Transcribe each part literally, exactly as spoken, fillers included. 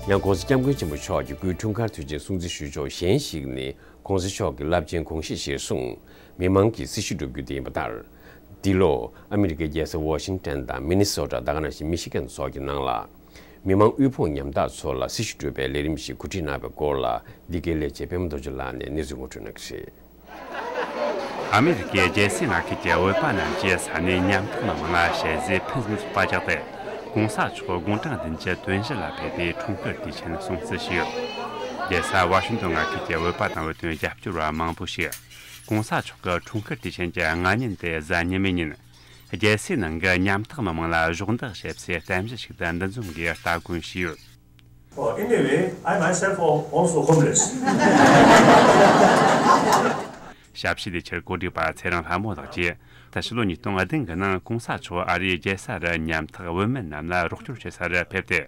ཡང་༸གོང་ས་༸སྐྱབས་མགོན་ཆེན་པོ་མཆོག་གི་སྐུའི་འཁྲུངས་སྐར་དུས་ཆེན་སྲུང་བརྩི་ཞུ་ཕྱོགས་གཞན་ཞིག་ནི་༸གོང་ས་མཆོག་གི་རླབས་ཆེན་དགོངས་བཞེད་གཞིར་བཟུང་མི་མང་གིས་སྲི་ཞུ་སྒྲུབ་རྒྱུ་དེ་ཡིན་པ་ལྟར། འདི་ལོ་ཨ་མི་རི་ཀའི་རྒྱལ་ས་ཝ་ཤིང་ཊོན་དང་མི་ནི་སོ་ཊ། ད་ག་ནང་བཞིན་མི་ཤི་གན་སོགས་ཀྱི་ནང་ལ། མི་མང་དབུལ་ཕོངས་ཉམ་ཐག་ཚོ་ལ་སྲི་ཞུ་སྒྲུབ་པའི་ལས་རིམ་ཞིག་གོ་སྒྲིག་གནང་བའི་སྐོར་ལ། འདི་གའི་ལས་བྱེད་པད་མ་རྡོ་རྗེ་ལགས་ནས་གནས་ཚུལ་ངོ་སྤྲོད་གནང་གི་རེད། ཨ་མི་རི་ཀའི་རྒྱལ་སའི་མངའ་ཁུལ་གྱི་བོད་པ་རྣམས་ཀྱིས་ས་གནས་ཉམ་ཐག་མི་མང་ལ་ཞལ་གཟིགས་ཕུན་སུམ་ཚོགས་པ་བཅག་སྟེ། ༸གོང་ས་མཆོག་དགུང་གྲངས་བདུན་ཅུ་དོན་བཞི་ལ་ཕེབས་པའི་འཁྲུངས་སྐར་དུས་ཆེན་སྲུང་བརྩི་ཞུས་ཡོད། རྒྱལ་ས་ཝ་ཤིང་ཏོན་མངའ་ཁུལ་གྱི་བོད་པ་དང་བོད་དོན་རྒྱབ་སྐྱོར་བ་མང་པོ་ཞིག་༸གོང་ས་མཆོག་གི་འཁྲུངས་སྐར་དུས་ཆེན་གྱི་སྔ་ཉིན་ཏེ་གཟའ་ཉི་མའི་ཉིན། རྒྱལ་སའི་ནང་གི་ཉམ་ཐག་མི་མང་ལ་གཞོགས་འདེགས་བྱེད་སའི་རྟེན་གཞི་ཞིག་ཏུ་འདུ་འཛོམས་ཀྱིས་སྟ་གོན་བྱས་ཡོད། Oh, anyway, I myself al- also homeless. ཞབས་ཕྱི་ལས་འཆར་གོ་སྒྲིག་པ་ཚེ་རིང་ལྷ་མོ་ལགས་ཀྱིས། ད་ཕྱི་ལོ་ཉིས་སྟོང་བདུན་གྱི་ནང་༸གོང་ས་མཆོག་ཨ་རིའི་རྒྱལ་ས་རུ་ཉམ་ཐག་བུད་མེད་རྣམས་ལ་རོགས་སྐྱོར་བྱེད་ས་རུ་ཕེབས་ཏེ།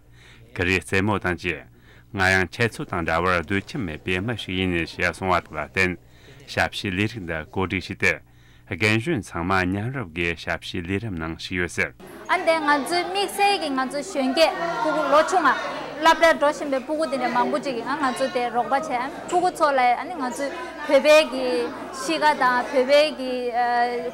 གུ་རུའི་རྩེད་མོ་དང་བཅས། ང་ཡང་ཁྱེད་ཚོ་དང་འདྲ་བར་སྡོད་ཁྱིམ་མེད་པའི་མི་ཞིག་ཡིན་ཞེས་གསུངས་པ་དག་ལ་བརྟེན། ཞབས་ཕྱིའི་ལས་རིགས་འདི་གོ་སྒྲིག་བྱས་ཏེ། རྒན་གཞོན་ཚང་མ་མཉམ་རུབ་ཀྱིས་ཞབས་ཕྱིའི་ལས་རིམ་ནང་ཞུགས་ཡོད་ཟེར། ཨ་ནི་དེ་ང་ཚོའི་དམིགས་བསལ་གྱི་ང་ཚོའི་གཞོན་སྐྱེས་སྤུ་གུ་ལོ་ཆུང་ང་སློབ་གྲྭར་འགྲོ་བཞིན་པའི་སྤུ་གུ་དེ་འདྲ་མང་པོ་ཅིག་གིས་ང་ང་ཚོ་དེ་རོགས་པ་བྱས། ཨ་ནི་སྤུ་གུ་ཚོ་ལ་ཨ་ནི་ང་ཚོའི་བོད་པའི་གི་གཤིས་ཀ་དང་བོད་པའི་གི་ཨ་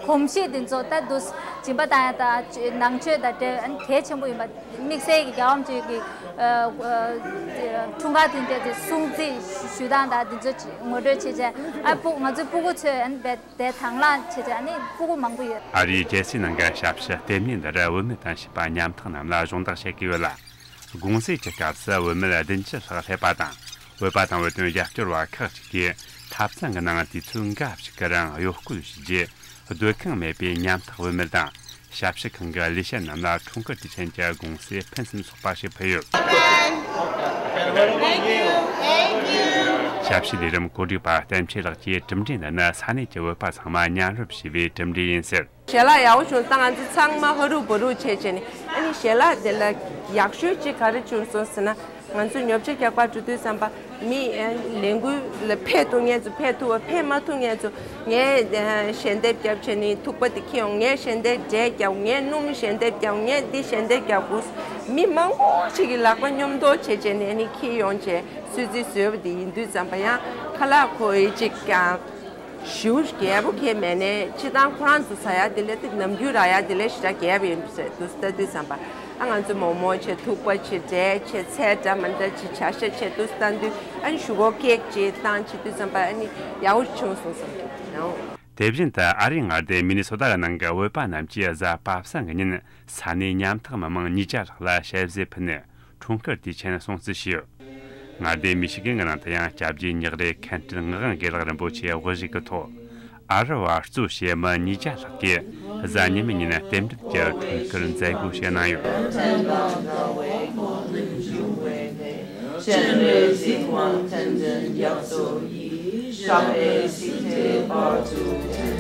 གོམས་གཤིས་དེ་ཚོ་ད་དུ་སྦྱིན་པ་བཏང་ཡ་དང་ནང་ཆོས་དང་འབྲེལ་ཨ་ནི་གལ་ཆེན་པོ་ཡིན་པ། དམིགས་བསལ་གྱི་རྒྱལ་བ་རིན་པོ་ཆེ་གི་ཨ་ཨ་འཁྲུངས་སྐར་དུས་ཆེན་དེ་སྲུང་བརྩི་ཞུ་སྟངས་དང་དེ་ཚོ་ངོ་སྤྲོད་བྱེད་བྱས། ཨ་སྤུ་ང་ཚོའི་སྤུ་གུ་ཚོས་ཨ་ནི་རྦད་དེ་དང་བླངས་བྱེད་བྱས། ཨ་ནི་སྤུ་གུ་མང་པོ་ཡོད། ཨ་རིའི་རྒྱལ་སའི་ནང་གི་ཞབས་ཕྱི་ལྟེ་གནས་འདིར་བུད་མེད་དང་བྱིས་པ་ཉམ་ཐག་རྣམས་ལ་སྦྱོང་བརྡར་བྱེད་ཀྱི་ཡོད་ལ། དགོང་ཟས་ཀྱི་སྐབས་སུ་བུད་མེད་བདུན་ཅུ་ལྷག་སླེབས་པ་དང་། བོད་པ་དང་བོད་དོན་རྒྱབ་སྐྱོར་བ་ཁག་ཅིག་གིས་ཐབ་ཚང་གི་ནང་དུས་ཚོད་འགའ་ཞིག་གི་རིང་གཡོ་སྐོལ་བྱས་རྗེས། སྡོད་ཁང་མེད་པའི་ཉམ་ཐག་བུད་མེད་དང་། ཞབས་ཕྱི་ཁང་གི་ལས་བྱེད་རྣམས་ལ་འཁྲུངས་སྐར་དུས་ཆེན་གྱི་དགོང་ཟས་ཕུན་སུམ་ཚོགས་པ་ཞིག་ཕུལ་ཡོད། ཞབས་ཕྱི་ལས་རིམ་གོ་སྒྲིག་པ་བསྟན་ཆོས་ལགས་ཀྱིས་གྲུབ་འབྲས་འདི་ནི་ས་གནས་ཀྱི་བོད་པ་ཚང་མ་མཉམ་རུབ་བྱས་པའི་གྲུབ་འབྲས་ཡིན་ཟེར། ཞལ་ལག་ཡག་པོ་བྱུང་། ད་ང་ཚོ་ཚང་མ་ཧ་རུ་བ་རུ་བྱས་བྱས་ནས། ཨ་ནི་ཞལ་ལག་དེ་ལ་ཡག་ཤོས་ཅིག་ག་རེ་བྱུང་སོང་ཟེར་ན། ང་ཚོ་ཉོ་ཆ་རྒྱག་པར་འགྲོ་དུས་ཙམ་པ། མི་ཨ་ནི་ལས་འགུལ་ལ་ཕེབས་ཐུབ་མཁན་ཚོ་ཕེབས་ཐུབ་པ། ཕེབས་མ་ཐུབ་མཁན་ཚོ། ངས་ཨ་ཞལ་འདེབས་རྒྱབ་བྱས་ནས་ཐུག་པ་དེ་འཁྱེར་ཡོང་། ངས་ཞལ་འདེབས་འབྲས་རྒྱབ། ངས་སྣུམ་ཞལ་འདེབས་རྒྱབ། ངས་འདི་ཞལ་འདེབས་རྒྱག་དགོས། མི་མང་པོ་ཞིག་གི་ལག་པ་སྙོམས་དོ་བྱས་བྱས་ནས་ནི་འཁྱེར་ཡོང་བྱས་གསོལ་ཚིགས་བཟོས་པ་དེ་ཡིན་དུས་ཙམ་པ། ཡང་ཁ་ལག་ཁོ་ཡི་གཅིག་ཀྱང་ཞེ་པོ་རྒྱས་པོ་གང་ཡང་མེད་ནའི། སྤྱིར་བཏང་ཁོ་རང་ཚོ་ཟ་ཡ་དེ་ལས་དེ་ནམ་རྒྱུན་རག་ཡ་དེ་ལས་ཞེ་དྲག་རྒྱས་པོ་ཡིན་ཟེར་དུས་ལྟ་དུས་ཙམ་པ། ཨ་ང་ཚོ་མོག་མོག་བྱས། ཐུག་པ་བྱས། འབྲས་བྱས། ཚལ་འདྲ་མི་འདྲ་བྱས། བྱ་ཤ་བྱས། དུས་ལྟ་དུས་ཨ་ནི་ཞུ་བོ་ཀེག་བྱས་བཏང་བྱས་དུས་ཙམ་པ། ཨ་ནི་ཡག་པོ་བྱུང་སོང་བསམ་གྱི་འདུག། དེ་བཞིན་དུ་ཨ་རིའི་མངའ་སྡེ་མི་ནི་སོ་ཏཱ་ནང་གི་བོད་པ་རྣམས་ཀྱིས་གཟའ་པ་སངས་ཀྱི་ཉིན་ས་གནས་ཉམ་ཐག་མི་མང་ཉིས་བརྒྱ་ལྷག་ལ་ཞལ་གཟིགས་ཕུལ་ནས། འཁྲུངས་སྐར་དུས་ཆེན་སྲུང་བརྩི་བྱས་ཡོད། མངའ་སྡེ་མི་ཤི་གན་གྱི་ནང་དུ་ཡང་སྐྱབས་རྗེ་ཉག་རེ་མཁན་སྤྲུལ་ངག་དབང་དགེ་ལེགས་རིན་པོ་ཆེའི་དབུ་བཞུགས་ཀྱི་ཐོག་ཨ་རི་བ་གཙོས་བྱས་མི་ཉིས་བརྒྱ་ལྷག་གིས་གཟའ་ཉི་མའི་ཉིན་རྟེན་འབྲེལ་གྱི་འཁྲུངས་སྐར་མཛད་སྒོ་བྱས་གནང་ཡོད། སྤྱན་རས་གཟིགས་དབང་བསྟན་འཛིན་རྒྱ་མཚོ་ཡི། ཕྱག་འགྲེལ་ཚིག་བརྒྱད་བར་དུ།